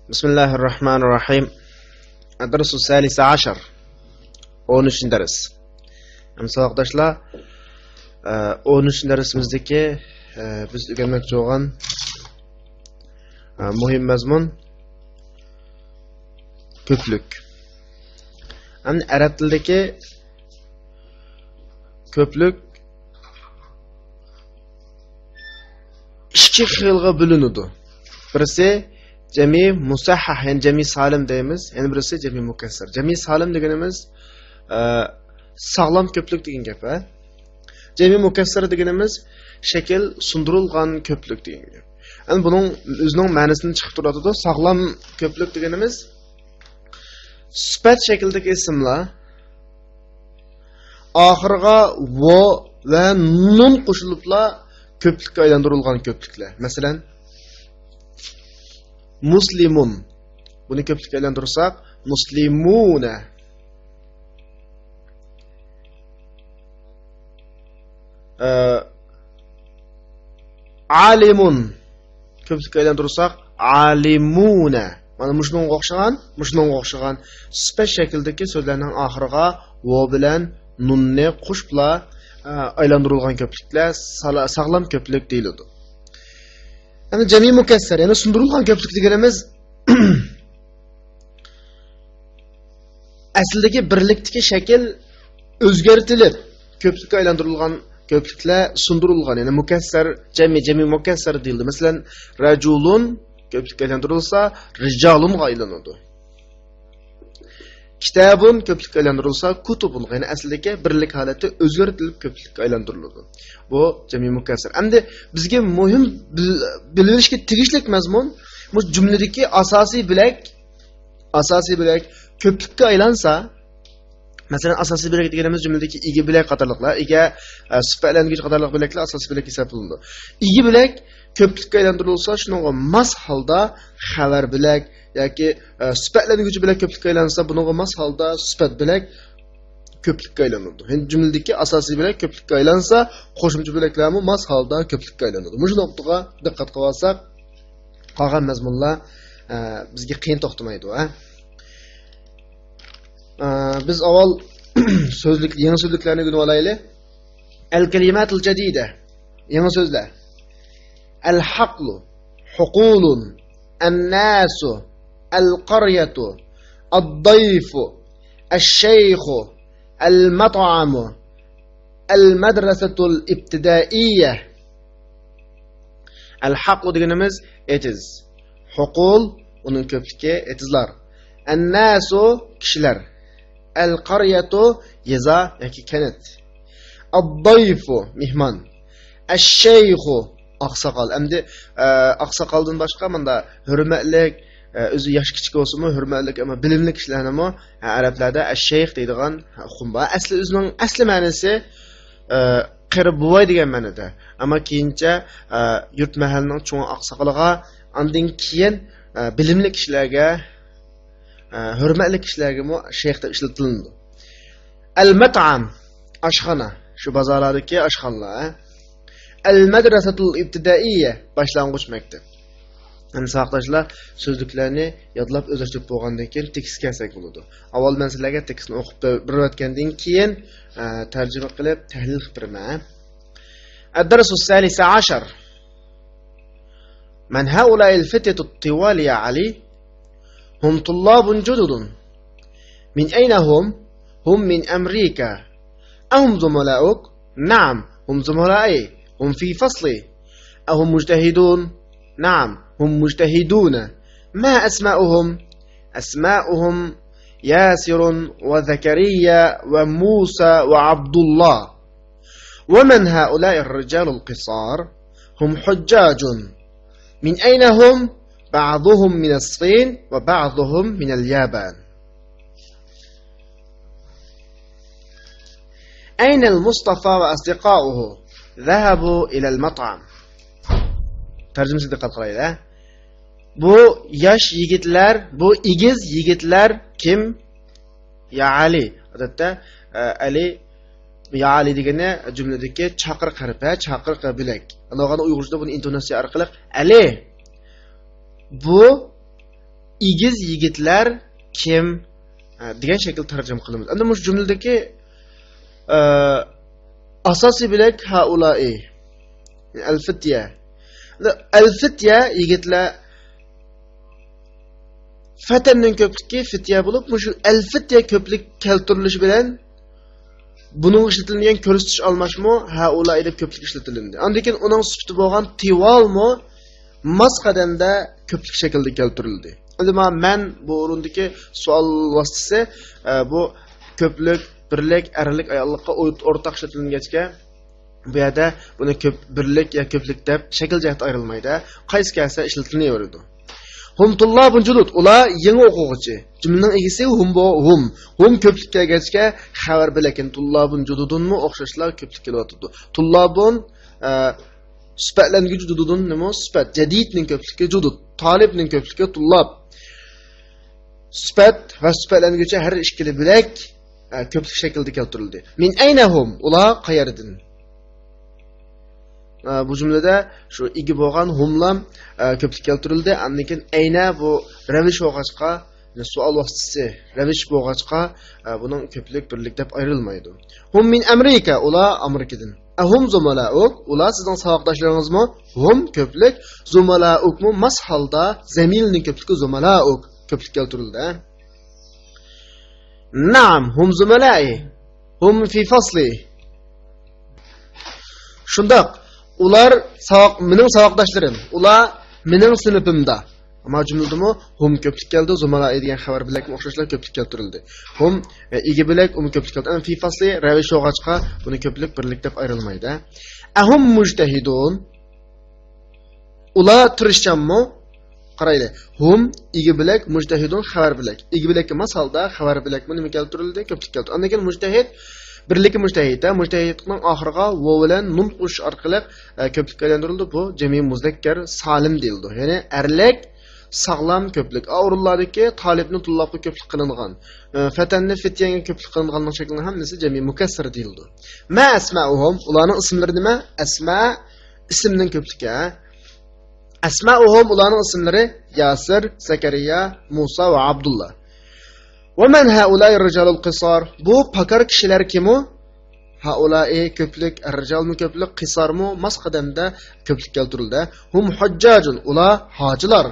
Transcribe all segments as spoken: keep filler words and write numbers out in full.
بسم الله الرحمن الرحيم. الدرس الثالث عشر. ئون ئۈچىنچى دەرس. ئەمدى ساۋاقداشلار، ئە، ئون ئۈچىنچى دەرسىمىزدىكى، ئە، بىز ئۆگەنمەكچى بولغان، ئە، مۇھىم مەزمۇن كۆپلۈك. ئەمدى ئەرەب تىلىدىكى كۆپلۈك ئىككى خىلغا بۆلۈنىدۇ. بىرسى جەمئىي مۇسەھھەھ، يەنى جەمئىي سالىم دەيمىز. يەنە بىرسى جەمئىي مۇكەسسەر. جەمئىي سالىم دېگىنىمىز، ئە، ساغلام كۆپلۈك دېگەن گەپ، ھە؟ جەمئىي مۇكەسسەر دېگىنىمىز شەكىل سۇندۇرۇلغان كۆپلۈك دېگەن گەپ. ئەمدى بۇنىڭ ئۆزىنىڭ مەنىسىدىن چىقىپ تۇرۇۋاتىدۇ. ساغلام كۆپلۈك دېگىنىمىز سۈپەت شەكلىدىكى ئىسىملار ئاخىرىغا ۋو ۋە نۇن قوشۇلۇپلا كۆپلۈككە ئايلاندۇرۇلغان كۆپلۈكلەر. مەسىلەن، مۇسلىمۇن. بۇنى كۆپلۈككە ئايلاندۇرساق، مۇسلىمۇنە. ئە، ئالىمۇن. كۆپلۈككە ئايلاندۇرساق، ئالىمۇنە. مانا مۇشۇنىڭغا ئوخشىغان، مۇشۇنىڭغا ئوخشىغان سۈپەت شەكلىدىكى سۆزلەرنىڭ ئاخىرىغا ۋو بىلەن نۇننى قوشۇپلا، ئە، ئايلاندۇرۇلغان كۆپلۈكلەر سالا-، ساغلام كۆپلۈك دېيىلىدۇ. يەنى جەمئىي مۇكەسسەر، يەنى سۇندۇرۇلغان كۆپلۈك دېگىنىمىز ئەسلىدىكى بىرلىكتىكى شەكىل ئۆزگەرتىلىپ، كۆپلۈككە ئايلاندۇرۇلغان كۆپلۈكلەر سۇندۇرۇلغان، يەنى مۇكەسسەر، جەمئىي، جەمئىي مۇكەسسەر دېيىلدى. مەسىلەن، رەجۇلۇن كۆپلۈككە ئايلاندۇرۇلسا، رىجالۇنغا ئايلىنىدۇ. كىتابۇن كۆپلۈككە ئايلاندۇرۇلسا، كۇتۇبۇن، يەنى ئەسلىدىكى بىرلىك ھالىتى ئۆزگەرتىلىپ كۆپلۈككە ئايلاندۇرۇلىدۇ. بۇ جەمئىي مۇكەسسەر. ئەمدى بىزگە مۇھىم بىل-، بىلىۋېلىشكە تېگىشلىك مەزمۇن، بۇ جۈملىدىكى ئاساسىي بۆلەك، ئاساسىي بۆلەك كۆپلۈككە ئايلانسا، مەسىلەن، ئاساسىي بۆلەك دېگىنىمىز جۈملىدىكى ئىگە بۆلەك قاتارلىقلار، ئىگە، ئە، سۈپەتلەنگۈچ قاتارلىق بۆلەكلەر ئاساسىي بۆلەك ھېسابلىنىدۇ. ئىگە بۆلەك كۆپلۈككە ئايلاندۇرۇلسا، شۇنىڭغا ماس ھالدا خەۋەر بۆلەك ياكى، ئە، سۈپەتلەنگۈچى بۆلەك كۆپلۈككە ئايلانسا، بۇنىڭغا ماس ھالدا سۈپەت بۆلەك كۆپلۈككە ئايلىنىدۇ. يەنى جۈملىدىكى ئاساسىي بۆلەك كۆپلۈككە ئايلانسا، قوشۇمچە بۆلەكلەرمۇ ماس ھالدا كۆپلۈككە ئايلىنىدۇ. مۇشۇ نۇقتىغا دىققەت قىلىۋالساق، قالغان مەزمۇنلار، ئە، بىزگە قىيىن توختىمايدۇ، ھە؟ ئە، بىز ئاۋۋال سۆزلۈك، يېڭى سۆزلۈكلەرنى ئۆگىنىۋالايلى. ئەل كەلىماتۇل جەدىدە. يېڭى سۆزلەر. ئەل ھەقلۇ، ھۇقۇلۇن، ئەنناسۇ، ئەل قەريەتۇ، ئەددەيفۇ، ئەششەيخۇ، ئەل مەتئەمۇ، ئەل مەدرەسەتۇل ئىبتىدائىيە. ئەل ھەقلۇ دېگىنىمىز ئېتىز. ھۇقۇل، ئۇنىڭ كۆپلۈكى ئېتىزلار. ئەنناسۇ، كىشىلەر. ئەل قەريەتۇ، يېزا ياكى كەنت. ئەددەيفۇ، مېھمان. ئەششەيخۇ، ئاقساقال. ئەمدى، ئە، ئاقساقالدىن باشقا مۇندا ھۆرمەتلىك، ئە، ئۆزى ياش كىچىك بولسىمۇ، ھۆرمەتلىك، ئەمما بىلىملىك كىشىلەرنىمۇ، ئە، ئەرەبلەردە ئەششەيخ دەيدىغان ئۇقۇم بار. ئەسلى ئۆزىنىڭ ئەسلى مەنىسى، ئە، قېرى بوۋاي دېگەن مەنىدە. ئەمما كېيىنچە، ئە، يۇرت مەھەللىنىڭ چوڭ ئاقساقىلىغا، ئاندىن كېيىن، ئە، بىلىملىك كىشىلەرگە، ئە، ھۆرمەتلىك كىشىلەرگىمۇ شەيخ دەپ ئىشلىتىلىدۇ. ئەل مەتئەم، ئاشخانا، شۇ بازارلاردىكى ئاشخانىلار، ئە. ئەل مەدرەسەتۇل ئىبتىدائىيە، باشلانغۇچ مەكتەپ. ئەمدى ساۋاقداشلار، سۆزلۈكلەرنى يادلاپ ئۆزلەشتۈرۈپ بولغاندىن كېيىن تېكىستكە كەلسەك بولىدۇ. ئاۋۋال مەن سىلەرگە تېكىستنى ئوقۇپ بېرىپ ئۆتكەندىن كېيىن، ئە، تەرجىمە قىلىپ تەھلىل قىلىپ بېرىمەن. الدرس الثالث عشر. من هؤلاء الفتية الطوال يا علي؟ هم طلاب جدد. من أين هم؟ هم من أمريكا. أهم زملاؤك؟ نعم، هم زملائي. هم في فصلي. أهم مجتهدون؟ نعم، هم مجتهدون. ما أسماؤهم؟ أسماؤهم ياسر وزكريا وموسى وعبد الله. ومن هؤلاء الرجال القصار؟ هم حجاج. من أين هم؟ بعضهم من الصين وبعضهم من اليابان. أين المصطفى وأصدقاؤه؟ ذهبوا إلى المطعم. تەرجىمىسىگە دىققەت قىلايلى. بۇ ياش يىگىتلەر، بۇ ئېگىز يىگىتلەر كىم؟ يا ئەلى. ئادەتتە، ئە، ئەلى، يا ئەلى دېگىنى جۈملىدىكى چاقىرىق ھەرپى، چاقىرىق بۆلەك. ئاندىن ئۇيغۇرچىدا بۇنى ئىنتوناتسىيە ئارقىلىق ئەلى، بۇ ئېگىز يىگىتلەر كىم؟ ھە، دېگەن شەكىلدە تەرجىمە قىلىمىز. ئەمدى مۇشۇ جۈملىدىكى، ئە، ئاساسىي بۆلەك ھائۇلائى. ئەل-فىتيە. ئەل-فىتيە، يىگىتلەر. فەتەننىڭ كۆپلۈكى فىتيە بولۇپ، مۇشۇ ئەل-فىتيە كۆپلۈك كەلتۈرۈلۈشى بىلەن بۇنىڭغا ئىشلىتىلگەن كۆرسىتىش ئالماشمۇ ھائۇلائى دەپ كۆپلۈك ئىشلىتىلىندى. ئاندىن كېيىن ئۇنىڭ سۈپىتى بولغان تىۋالمۇ ماس قەدەمدە كۆپلۈك شەكلىدە كەلتۈرۈلدى. ئەمدى مانا مەن بۇ ئورۇندىكى سوئال ۋاسىتىسى، ئە، بۇ كۆپلۈك، بىرلىك، ئەرلىك، ئاياللىققا ئويت-، ئورتاق ئىشلىتىلگەچكە، بۇ يەردە بۇنى كۆپ، بىرلىك يا كۆپلۈك دەپ شەكىل جەھەتتە ئايرىلمايدۇ. قايسى كەلسە ئىشلىتىلىنىۋېرىدۇ. ھۇم تۇللابۇن جۇدۇد. ئۇلار يېڭى ئوقۇغۇچى. جۈملىنىڭ ئىگىسى ھۇم بو-، ھۇم. ھۇم كۆپلۈك كەلگەچكە خەۋەر بۆلەك، يەنى تۇللابۇن جۇدۇدۇنمۇ ئوخشاشلا كۆپلۈك كېلىۋاتىدۇ. تۇللابۇن، ئە، سۈپەتلەنگۈچى جۇدۇدۇن نېمە؟ سۈپەت. جەدىدنىڭ كۆپلۈكى جۇدۇد. تالىبنىڭ كۆپلۈكى تۇللاب. سۈپەت ۋە سۈپەتلەنگۈچى ھەر ئىككىلى بۆلەك، ئە، كۆپلۈك شەكلىدە كەلتۈرۈلدى. مىن ئەينە ھۇم؟ ئۇلار قەيەردىن؟ ئە، بۇ جۈملىدە شۇ ئىگە بولغان ھۇملام، ئە، كۆپلۈك كەلتۈرۈلدى. ئاندىن كېيىن ئەينە بۇ رەۋىش بولغاچقا، سوئال ۋاسىتىسى رەۋىش بولغاچقا، ئە، بۇنىڭ كۆپلۈك، بىرلىك دەپ ئايرىلمايدۇ. ھۇم مىن ئەمرىكا، ئۇلار ئامېرىكىدىن. ئەھۇم زۇمالاۇك، ئۇلار سىزنىڭ ساۋاقداشلىرىڭىزمۇ؟ ھۇم كۆپلۈك، زۇمالاۇكمۇ ماس ھالدا، زەمىرنىڭ كۆپلۈكى زۇمالاۇك، كۆپلۈك كەلتۈرۈلدى. نەئەم، ھۇم زۇمالائى، ھۇم فى فەسلى. شۇنداق، ئۇلار ساۋاق-، مېنىڭ ساۋاقداشلىرىم، ئۇلار مېنىڭ سىنىپىمدا. ئەمما جۈملىدىمۇ ھۇم كۆپلۈك كەلدى، زۇمالائى دېگەن خەۋەر بۆلەكمۇ ئوخشاشلا كۆپلۈك كەلتۈرۈلدى. ھۇم، ئە، ئىگە بۆلەك، ئۇمۇ كۆپلۈك كەلتۈرۈلدى. ئەمما فى فەسلى رەۋىش بولغاچقا، بۇنى كۆپلۈك، بىرلىك دەپ ئايرىلمايدۇ. ئەھۇم مۇجتەھىدۇن. ئۇلار تىرىشچانمۇ؟ قارايلى. ھۇم، ئىگە بۆلەك، مۇجتەھىدۇن، خەۋەر بۆلەك. ئىگە بۆلەككە ماس ھالدا خەۋەر بۆلەكمۇ نېمە كەلتۈرۈلدى؟ كۆپلۈك كەلتۈرۈلدى. ئاندىن كېيىن مۇجتەھىد، بىرلىكى مۇجتەھىد، ھە؟ مۇجتەھىدنىڭ ئاخىرىغا ۋاۋ بىلەن نۇن قوشۇش ئارقىلىق، ئە، كۆپلۈككە ئايلاندۇرۇلدى. بۇ جەمئىي مۇزەككەر سالىم دېيىلىدۇ. يەنى ئەرلىك، ساغلام كۆپلۈك. ئا، ئورۇنلاردىكى تالىپنى تۇللابقا كۆپلۈك قىلىنغان، ئە، فەتەننى فىتيەنگە كۆپلۈك قىلىنغاننىڭ شەكلىنىڭ ھەممىسى جەمئىي مۇكەسسىر دېيىلىدۇ. ما ئەسمائۇھۇم، ئۇلارنىڭ ئىسىملىرى نېمە؟ ئەسما، ئىسىمنىڭ كۆپلۈكى، ھە؟ ئەسمائۇھۇم، ئۇلارنىڭ ئىسىملىرى ياسىر، زەكەرىيا، مۇسا ۋە ئابدۇللا. ۋە مەن ھەئۇلائىر رىجالۇل قىسار، بۇ پاكار كىشىلەر كىمۇ؟ ھەئۇلائى كۆپلۈك، ئەر رىجالمۇ كۆپلۈك، قىسارمۇ ماس قەدەمدە كۆپلۈك كەلتۈرۈلدى. ھۇم ھۇججاجۇن، ئۇلار ھاجىلار.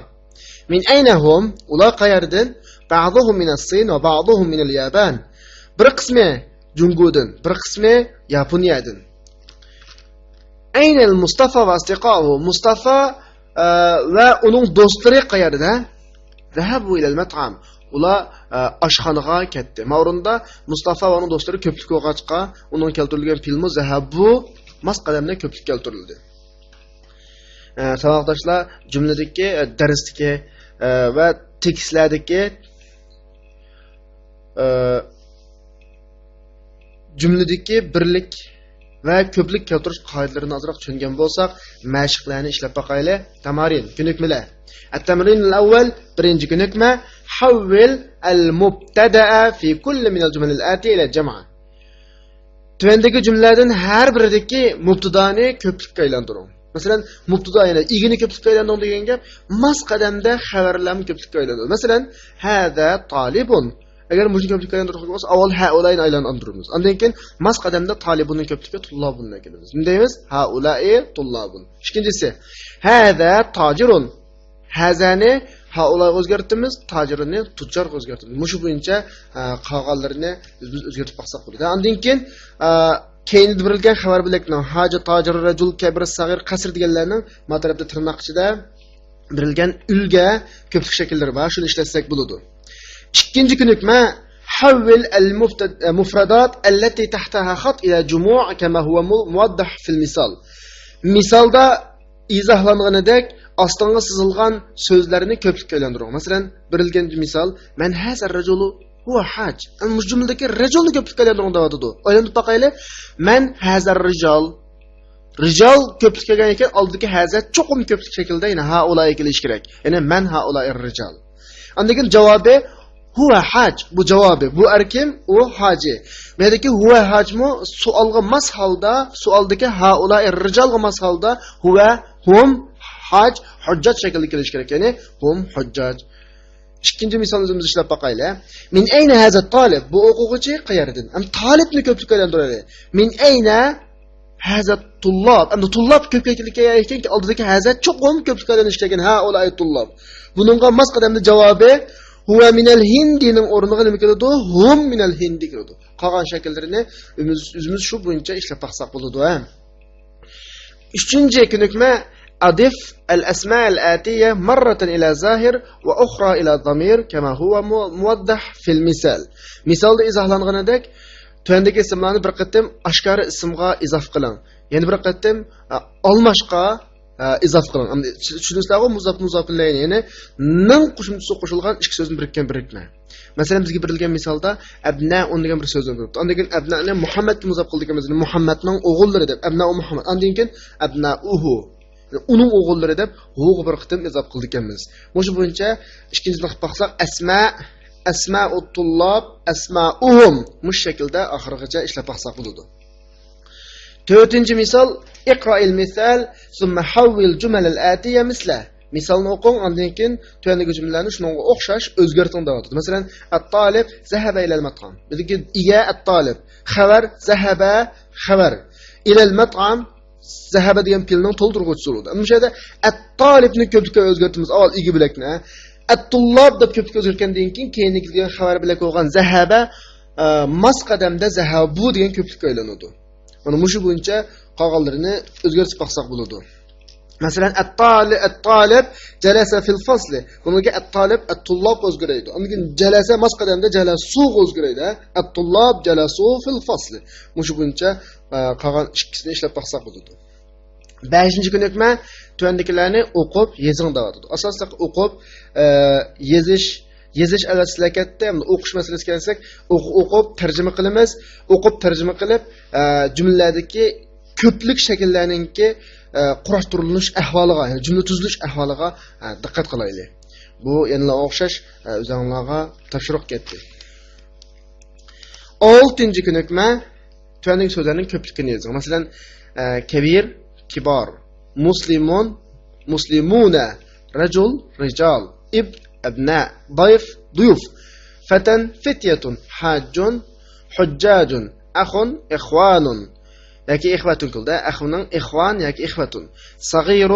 مىن ئەينە ھۇم، ئۇلار قەيەردىن؟ بەئزۇھۇم مىنەس سىن ۋە بەئزۇھۇم مىنەل يابان. بىر قىسمى جۇڭگودىن، بىر قىسمى ياپونىيەدىن. ئەينەل مۇستافا ۋە ئەسدىقائۇ؟ مۇستافا، ئە، ۋە ئۇنىڭ دوستلىرى قەيەردە؟ زەھەبۇ ئىلەل مەتئەم. ئۇلار، ئە، ئاشخانىغا كەتتى. ماۋرۇندا مۇستافا ۋە ئۇنىڭ دوستلىرى كۆپلۈك بولغاچقا، ئۇنىڭ كەلتۈرۈلگەن پېئىلمۇ زەھەبۇ ماس قەدەمدە كۆپلۈك كەلتۈرۈلدى. ئە، ساۋاقداشلار، جۈملىدىكى، ئە، دەرستىكى، ئە، ۋە تېكىستلەردىكى، ئە، جۈملىدىكى بىرلىك ۋە كۆپلۈك كەلتۈرۈش قائىدىلىرىنى ئازراق چۈشەنگەن بولساق، مەشىقلەرنى ئىشلەپ باقايلى. تامارىن، كۆنۈكمىلەر. ئەتتەمرىنۇل ئەۋۋەل، بىرىنچى كۆنۈكمە، حول المبتدأ في كل من الجمل الآتية إلى جمع. تۆۋەندىكى جۈملىلەردىن ھەر بىرىدىكى مۇبتىدانى كۆپلۈككە ئايلاندۇرۇڭ. مەسىلەن، مۇبتىدا، يەنى ئىگىنى كۆپلۈككە ئايلاندۇرۇڭ دېگەن گەپ، ماس قەدەمدە خەۋەرلەرمۇ كۆپلۈككە ئايلاندۇرۇڭ. مەسىلەن، ھازا تالىبۇن. ئەگەر مۇشۇنى كۆپلۈككە ئايلاندۇرغان بولسا، ئاۋۋال ھەئۇلائىنى ئايلاندۇرىمىز. ئاندىن كېيىن ماس قەدەمدە تالىبۇننىڭ كۆپلۈكى تۇللابۇننى ئەكىلىمىز. نېمە دەيمىز؟ ھەئۇلائى تۇللابۇن. ئىككىنچىسى، ھازا تاجىرۇن. ھازانى ھەئۇلائىغا ئۆزگەرتىمىز، تاجىرنى تۇججارغا ئۆزگەرتىمىز. مۇشۇ بويىچە، ئە، قالغانلىرىنى ئۆزىمىز ئۆزگەرتىپ باقساق بولىدۇ. ئاندىن كېيىن، ئە، كەينىدە بېرىلگەن خەۋەر بۆلەكنىڭ ھاجا، تاجىر، رەجۇل، كەبىر، سەغىر، قەسىر دېگەنلەرنىڭ ما تەرەپتە تىرناق ئىچىدە بېرىلگەن ئۈلگە كۆپلۈك شەكىللىرى بار. شۇنى ئىشلەتسەك بولىدۇ. ئىككىنچى كۆنۈكمە، ھەۋۋىل ئەل مۇفت-، ئە، مۇفرادات ئەللەتى تەھتەھا خەت ئىلە جۇمۇ كەما ھۇۋە مۇ-، مۇۋەددەھ فىل مىسال. مىسالدا ئىزاھلانغىنىدەك ئاستىڭغا سىزىلغان سۆزلەرنى كۆپلۈككە ئايلاندۇرۇڭ. مەسىلەن، بېرىلگەن مىسال، مەن ھازا رەجۇلۇ ھۇۋە ھاج. ئەمما مۇشۇ جۈملىدىكى رەجۇلنى كۆپلۈككە ئايلاندۇرۇڭ دەۋاتىدۇ. ئايلاندۇرۇپ باقايلى. مەن ھازا رىجال. رىجال كۆپلۈككە كەلگەن ئىكەن، ئالدىدىكى ھازا چوقۇم كۆپلۈك شەكلىدە، يەنى ھائۇلائى كېلىشى كېرەك. يەنى مەن ھائۇلائىر رىجال. ئاندىن كېيىن جاۋابى، ھۇۋە ھاج. بۇ جاۋابى. بۇ ئەر كىم؟ ئۇ ھاجى. بۇ يەردىكى ھۇۋە ھاجمۇ سوئالغا ماس ھالدا، سوئالدىكى ھائۇلائىر رىجالغا ماس ھالدا ھۇۋە، ھۇم، ھاج، ھۇججاج شەكلىدە كېلىشى كېرەك. يەنى ھۇم ھۇججاج. ئىككىنچى مىسالنى ئۆزىمىز ئىشلەپ باقايلى. من أين هذا الطالب؟ بۇ ئوقۇغۇچى قەيەردىن؟ ئەمدى تالىبنى كۆپلۈككە ئايلاندۇرايلى. من أين هذا الطلاب؟ ئەمدى تۇللاب كۆپ كەلگەن ئىكەن، ئالدىدىكى ھازا چوقۇم كۆپلۈككە ئايلىنىش كەلگەن. هؤلاء الطلاب. بۇنىڭغا ماس قەدەمدە جاۋابى هو من الهند نىڭ ئورنىغا نېمە كېلىدۇ؟ هم من الهند كېلىدۇ. قالغان شەكىللىرىنى ئۆزىمىز، ئۆزىمىز شۇ بويىچە ئىشلەپ باقساق بولىدۇ، ھە. ئۈچىنچى كۆنۈكمە، أضف الأسماء الآتية مرة إلى ظاهر وأخرى إلى ضمير كما هو مو-، موضح في المثال. مىسالدا ئىزاھلانغىنىدەك، تۆۋەندىكى ئىسىملارنى بىر قېتىم ئاشكارا ئىسىمغا ئىزاف قىلىڭ. يەنە بىر قېتىم، ئە، ئالماشقا، ئە، ئىزاف قىلىڭ. ئەمدى چۈ-، چۈشىنىسىلەرغۇ، مۇزاپ، مۇزاپىلەينى، يەنى نىڭ قوشۇمچىسىغا قوشۇلغان ئىككى سۆزدىن بىرىككەن بىرىكمە. مەسىلەن، بىزگە بېرىلگەن مىسالدا ئەبنەئۇن دېگەن بىر سۆزنى بېرىپتۇ. ئاندىن كېيىن ئەبنەئۇنى مۇھەممەدكە مۇزاپ قىلىدىكەنمىز. مۇھەممەدنىڭ ئوغۇللىرى دەپ، ئەبنەئۇ مۇھەممەد. ئاندىن كېيىن ئەبنەئۇھۇ، ئۇنىڭ ئوغۇللىرى دەپ ھۇغا بىر قېتىم ئىزاپ قىلىدىكەنمىز. مۇشۇ بويىچە ئىككىنچىدىن قىلىپ باقساق، ئەسما، ئەسمائۇت تۇللاب، ئەسمائۇھۇم. مۇشۇ شەكىلدە ئاخىرغىچە ئىشلەپ باقساق بولىدۇ. تۆتىنچى مىسال، اقرأ المثال ثم حول الجمل الآتية مثله. مىسالنى ئوقۇڭ، ئاندىن كېيىن تۆۋەندىكى جۈملىلەرنى شۇنىڭغا ئوخشاش ئۆزگەرتىڭ دەۋاتىدۇ. مەسىلەن، الطالب ذهب إلى المطعم. بىزدىكى ئىگە الطالب، خەۋەر ذهب، خەۋەر، إلى المطعم، ذهب دېگەن پېئىلنىڭ تولدۇرغۇچىسى بولىدۇ. ئەمما مۇشۇ يەردە الطالبنى كۆپلۈككە ئۆزگەرتىمىز، ئاۋۋال ئىگە بۆلەكنى. الطلاب دەپ كۆپلۈككە ئۆزگەرتكەندىن كېيىن، كېيىنكى كەلگەن خەۋەر بۆلەك بولغان ذهب، ئە، ماس قەدەمدە ذهبوا دېگەن كۆپلۈككە ئايلىنىدۇ. مانا مۇشۇ بويىچە قالغانلىرىنى ئۆزگەرتىپ باقساق بولىدۇ. مەسىلەن، الطالب، الطالب جلس في الفصل. بۇنىڭكى الطالب، الطلاب ئۆزگىرەيدۇ. ئاندىن كېيىن جلس ماس قەدەمدە جلسوغا ئۆزگىرەيدۇ. الطلاب جلسوا في الفصل. مۇشۇ بويىچە، ئە، قالغان ئىككىسىنى ئىشلەپ باقساق بولىدۇ. بەشىنچى كۆنۈكمە، تۆۋەندىكىلەرنى ئوقۇپ يېزىڭ دەۋاتىدۇ. ئاساسلىق ئوقۇپ، ئە، يېزىش، يېزىش ئەۋەتسىلەر كەتتى. ئەمدى ئوقۇش مەسىلىسىگە كەلسەك، ئوقۇ-، ئوقۇپ تەرجىمە قىلىمىز. ئوقۇپ تەرجىمە قىلىپ، ئە، جۈملىلەردىكى كۆپلۈك شەكىللەرنىڭكى، ئە، قۇراشتۇرۇلۇش ئەھۋالىغا، يەنى جۈملە تۈزۈلۈش ئەھۋالىغا، ئە، دىققەت قىلايلى. بۇ يەنىلا ئوخشاش، ئە، ئۆزۈڭلارغا تاپشۇرۇق كەتتى. ئالتىنچى كۆنۈكمە، تۆۋەندىكى سۆزلەرنىڭ كۆپلۈكىنى يېزىڭ. مەسىلەن، ئە، كەبىر، كىبار، مۇسلىمۇن، مۇسلىمۇنە، رەجۇل، رىجال، ئىب، ئەبنە، ضيف، ضيوف، فتى، فتية، حاج، حجاج، أخ، إخوان ياكى إخوة كېلىدۇ. ئەخنىڭ إخوان ياكى إخوة. صغير،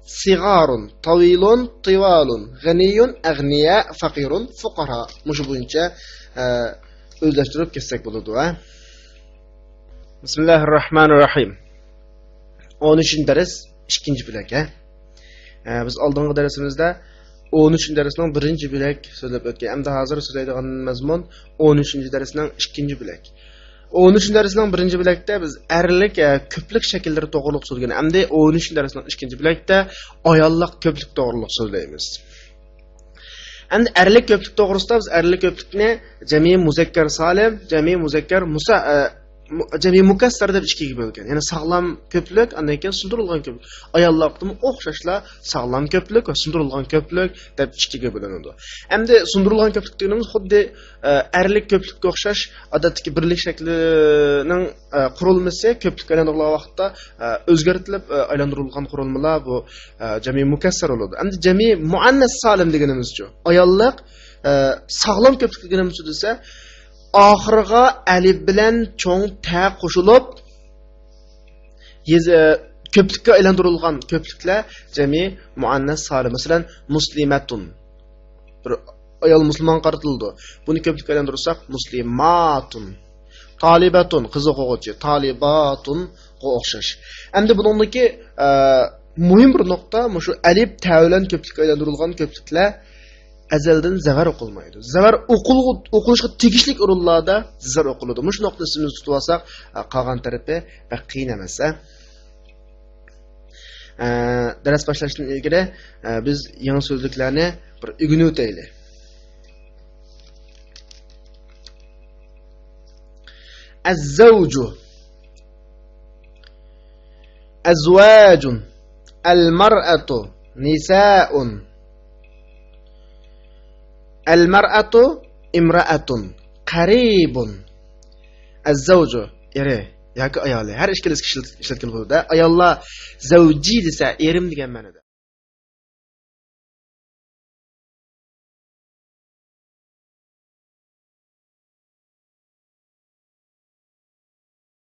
صغار، طويل، طوال، غني، أغنياء، فقير، فقراء. مۇشۇ بويىچە، ئە، ئۆزلەشتۈرۈپ كەتسەك بولىدۇ، ھە. بىسمىللاھىررەھمانىررەھىم. ئون ئۈچىنچى دەرس، ئىككىنچى بۆلەك، ھە. ئە، بىز ئالدىنقى دەرسىمىزدە ئون ئۈچىنچى دەرسنىڭ بىرىنچى بۆلەك سۆزلەپ ئۆتكەن. ئەمدى ھازىر سۆزلەيدىغان مەزمۇن ئون ئۈچىنچى دەرسنىڭ ئىككىنچى بۆلەك. ئون ئۈچىنچى دەرسنىڭ بىرىنچى بۆلەكتە بىز ئەرلىك، ئە، كۆپلۈك شەكىللىرى توغرۇلۇق سۆزلىگەن. ئەمدى ئون ئۈچىنچى دەرسنىڭ ئىككىنچى بۆلەكتە ئاياللىق كۆپلۈك توغرۇلۇق سۆزلەيمىز. ئەمدى ئەرلىك كۆپلۈك توغرىسىدا بىز ئەرلىك كۆپلۈكنى جەمئىي مۇزەككەر سالىم، جەمئىي مۇزەككەر مۇسا-، ئە، مۇ-، جەمئىي مۇكەسسەر دەپ ئىككىگە بۆلگەن. يەنى ساغلام كۆپلۈك، ئاندىن كېيىن سۇندۇرۇلغان كۆپلۈك. ئاياللىقتىمۇ ئوخشاشلا ساغلام كۆپلۈك ۋە سۇندۇرۇلغان كۆپلۈك دەپ ئىككىگە بۆلۈنىدۇ. ئەمدى سۇندۇرۇلغان كۆپلۈك دېگىنىمىز خۇددى، ئە، ئەرلىك كۆپلۈككە ئوخشاش ئادەتتىكى بىرلىك شەكلىنىڭ، ئە، قۇرۇلمىسى كۆپلۈككە ئايلاندۇرۇلغان ۋاقىتتا، ئە، ئۆزگەرتىلىپ، ئە، ئايلاندۇرۇلغان قۇرۇلمىلار بۇ، ئە، جەمئىي مۇكەسسەر بولىدۇ. ئەمدى جەمئىي مۇئەننەس سالىم دېگىنىمىزچۇ؟ ئاياللىق، ئە، ساغلام كۆپلۈك دېگىنىمىزچۇ دېسە، ئاخىرىغا ئەلىپ بىلەن چوڭ تە قوشۇلۇپ، يېزا، كۆپلۈككە ئايلاندۇرۇلغان كۆپلۈكلەر جەمئىي مۇئەننەس سالىم. مەسىلەن، مۇسلىمەتۇن. بىر ئايال مۇسۇلمانغا قارىتىلىدۇ. بۇنى كۆپلۈككە ئايلاندۇرساق، مۇسلىماتۇن. تالىبەتۇن، قىز ئوقۇغۇچى. تالىباتۇنغا ئوخشاش. ئەمدى بۇنىڭدىكى، ئە، مۇھىم بىر نۇقتا، مۇشۇ ئەلىپ تە بىلەن كۆپلۈككە ئايلاندۇرۇلغان كۆپلۈكلەر ئەزەلدىن زەۋەر ئوقۇلمايدۇ. زەۋەر ئوقۇلغۇ-، ئوقۇلۇشقا تېگىشلىك ئورۇنلاردا زەۋەر ئوقۇلىدۇ. مۇشۇ نۇقتىنى ئېسىمىزدە تۇتۇۋالساق، ئە، قالغان تەرىپى بەك قىيىن ئەمەس، ھە؟ ئە، دەرس باشلاشتىن ئىلگىرى، ئە، بىز يېڭى سۆزلۈكلەرنى بىر ئۆگىنىۋېتەيلى. الزوج، أزواج، المرأة، نساء، المرأة، امرأة، قريب، الزوج، ئېرى ياكى ئايالى. ھەر ئىككىلىسىگە ئىشلەت-، ئىشلەتكىلى بولىدۇ. ئاياللار زەۋجى دېسە، ئېرىم دېگەن مەنىدە.